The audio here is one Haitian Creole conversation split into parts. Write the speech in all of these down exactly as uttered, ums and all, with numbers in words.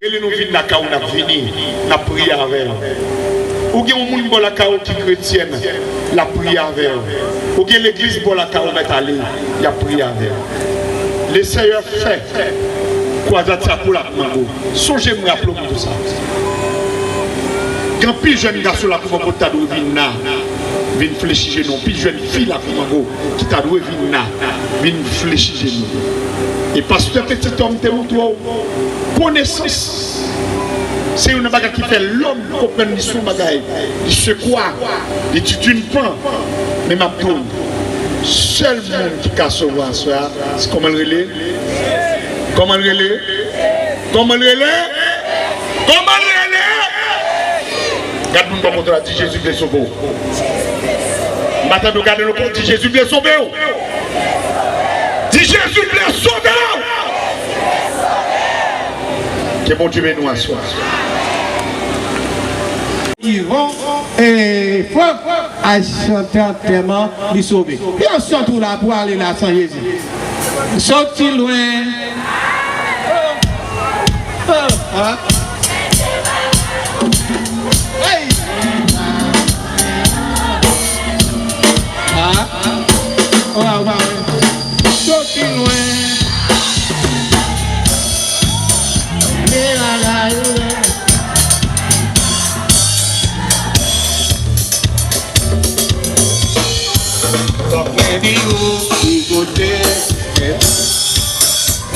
Rele nou vin lakay ou, n ap vini, n ap priye avè w. Ou gen yon moun bò lakay ou ki kretyèn, l ap priye avè w. Ou gen legliz bò lakay ou, mèt ale, y ap priye avè w. Leseyè fè kwadratya pou lakou mango. Sonje m raple w m di w sa. Gen anpil jèn gason lakou mango ki ta dwe vin la, vin flechi jenou. Anpil jèn fi lakou mango ki ta dwe vin la, vin flechi jenou. E pastè Petit Homme te montre w konesans se youn nan bagay ki fè lòm konprann li se yon bagay, li se kwa, li titun pan. Men m ap di w, sèl moun ki ka sove w aswè a, se kòman l rele? Kòman l rele? Kòman l rele? Kòman l rele? Gad moun bò kote w la, di Jezi vle sove w. M pa tande w, gade l ankò, di Jezi vle sove w. Di Jezi vle sove w. Ke Bondye beni w aswè. Yvon e Frank al chante antèman li sove. Yon chante w la pou ale la san Jezi. Soti lwen. Ah. Hey. Ah. Soti lwen. Fòk mwen di ou ki kote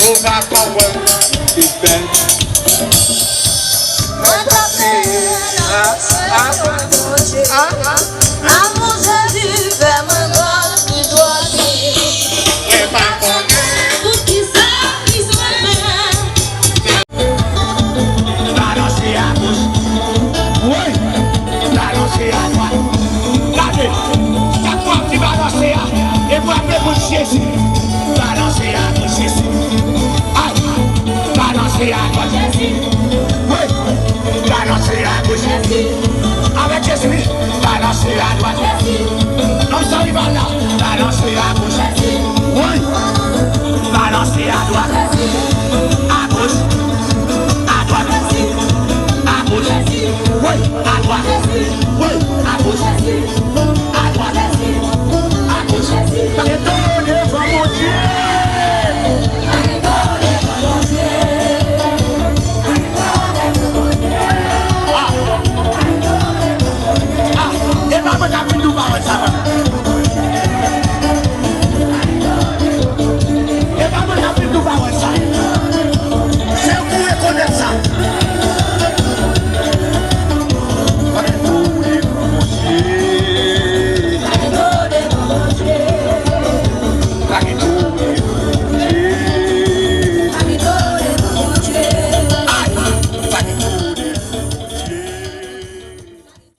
ou va konprann ki fè. Mwen t ap peye. Ah, ah, ah, ah. Amour Jésus fè mwen gòl pi dwòl. Mwen pa konnen. Poukisa li sove mwen? Balanse a goch. Wi. Balanse a dwat. Gade. Chak fwa m di balanse a, epi w ap reponn Jezi. Balanse a goch, Jezi. Ay. Balanse a dwat. Jezi. Wi. Balanse a goch. Jezi. Avèk Jezi, wi. Balanse a dwat. Jezi. Nonm sa rival la. Balanse a goch. Jezi. Wi. Balanse a dwat. Jezi. A goch. A dwat. Jezi. A goch. Jezi. Wi. A dwat. Jezi. Wi. A goch. Jezi.